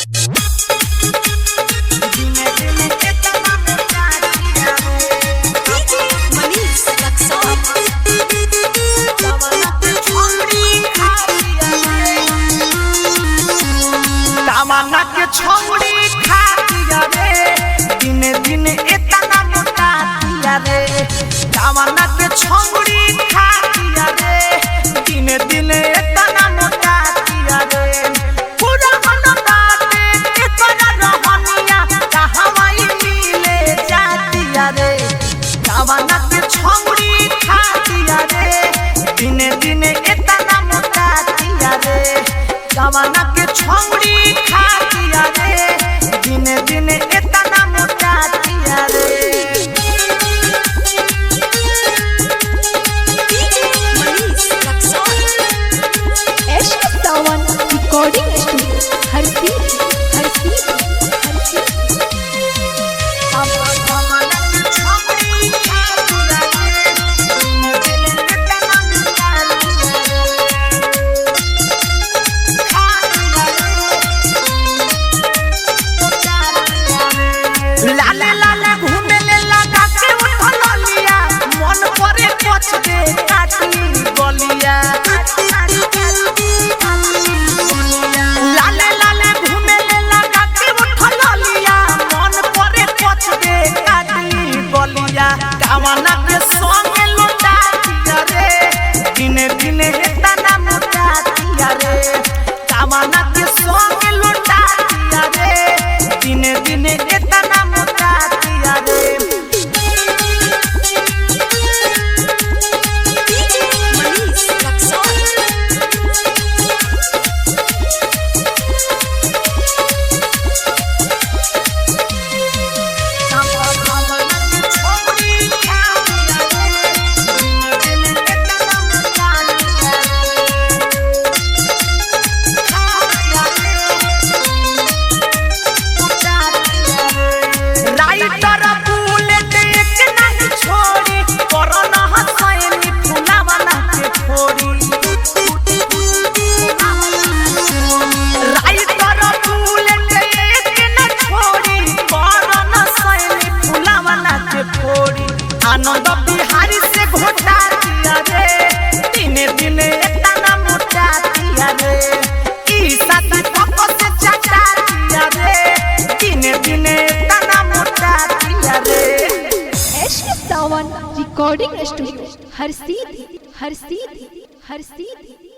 DJ Manish Luxor. दामना के छौड़ी खा दिया रे, दिन दिन इतना मोटा दिया रे। दामना के छौड़ी खा दिया रे, दिन दिन इतना मोटा दिया रे। पूरा मन बाटे एकरा रहनिया, कहवाई मिले जातिया रे। दामना के छौड़ी खा दिया रे, दिन दिन इतना मोटा दिया रे। दामना के छौड़ी खा दिया रे, दिन दिन इतना मोटा दिया रे। DJ Manish Luxor. S Sawan recording studio, Harsiddhi, Harsiddhi, Harsiddhi. लाले लाले घूमे ले लगा के उठल लिया, मन परे पछ दे काटी गलिया। लाले लाले घूमे ले लगा के उठल लिया, मन परे पछ दे काटी गलिया। कावना के संग लुटा दिया रे, दिन दिन इतना मोटा दिया रे। कावना के संग लुटा दिया रे, दिन दिन इतना मोटा दिया रे। DJ Manish Luxor. Writer bullet एक नहीं छोड़ी, कोरोना हसैनी फुलावना के फोड़ी। राइटर बुलेट एक न छोड़ी, कोरोना हसैनी फुलावना के फोड़ी। आनंद बिहारी से घोटा दिया रे, दिन दिन इतना मोटा दिया रे। ई साथी पप्पा से चटा दिया रे, दिन दिन इतना मोटा दिया रे। S Sawan recording studio, Harsiddhi, Harsiddhi, Harsiddhi.